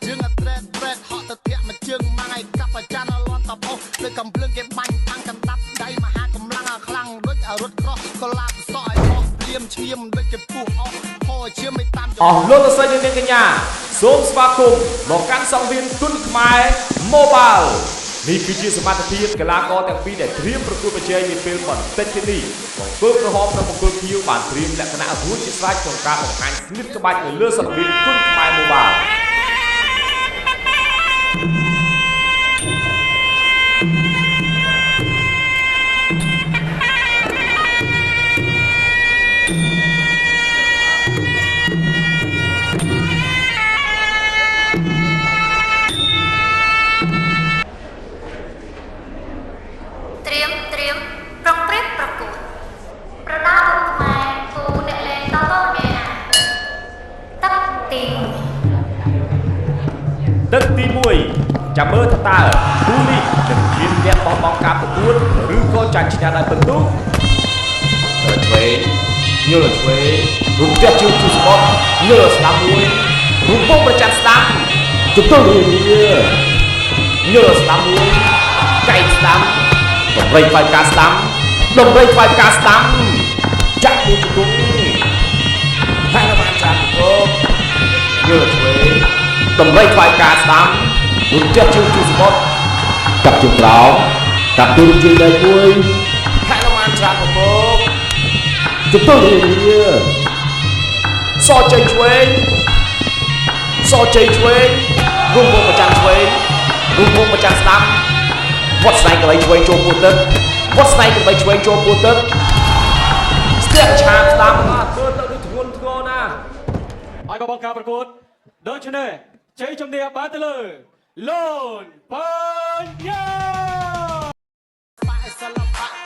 ជើងត្រេតត្រេតហក់ទៅធាក់មួយជើងម៉ាំងឲ្យកាប់អាចារ្យលន់តផុសដូចកំភ្លើងគេបាញ់ផាំងកណ្ដាប់ដៃមហាកម្លាំងខ្លាំងដូចរត់ក្រោះកលាបសក់ឲ្យផុសព្រាមឈាមដូចជាពុះអស់ហោឈាមមិនតាម អស់លោកលោកស្រីនិងនាងកញ្ញាសូមស្វាគមន៍មកកាន់សង្វៀនគុនខ្មែរ Mobile នេះគឺជាសមត្ថភាពកីឡាករទាំងពីរដែលត្រៀមប្រកួតប្រជែងនាពេលបន្តិចទៀតនេះបង្គោលក្រហមនិងបង្គោលខៀវបានត្រៀមលក្ខណៈរួចជាស្រេចក្នុងការបង្ហាញស្លៀកក្បាច់នៅលើសង្វៀនគុនខ្មែរ Mobile។ ត្រៀមត្រៀមប្រុងប្រៀបប្រកួតប្រដាល់គុនខ្មែរគូអ្នកលេងតតរងាទឹកទី1 ទឹកទី1ចាំមើលថាតើគូនេះនឹងមានអ្នកបោះបង់ការប្រកួតឬក៏ចាញ់ឈ្នះដោយពិន្ទុទៅឆ្វេងញល់ឆ្វេងរំទះជើងជូសបុតញល់ស្ដាំមួយរំពងប្រច័នស្ដាំជន្ទល់រារាញល់ស្ដាំមួយកែងស្ដាំដំរីផ្កាស្ដាំដំរីផ្កាស្ដាំចាក់មួយជង្គង់ហើយបានចាំគោញល់ឆ្វេងដំរីផ្កាស្ដាំរំទះជើងជូសបុតកាប់ជើងក្រោមកាប់ទូរជើងដៃមួយហនុមានច្រានពពកជន្ទល់រារាសជ័យឆ្វេងសជ័យឆ្វេងរុំវងប្រចាំឆ្វេងរុំវងប្រចាំស្ដាំវត្តស្នែងកន្លែងឆ្វេងចូលពោះទឹកវត្តស្នែងកន្លែងឆ្វេងចូលពោះទឹកស្ទាក់ឆាបស្ដាំធ្វើទៅដូចធ្ងន់ធ្ងរណាស់ ឲ្យបបងការប្រកួតដូច្នេះជ័យជំនះបានទៅលើលូនបញ្ញា បាក់សិល្បៈ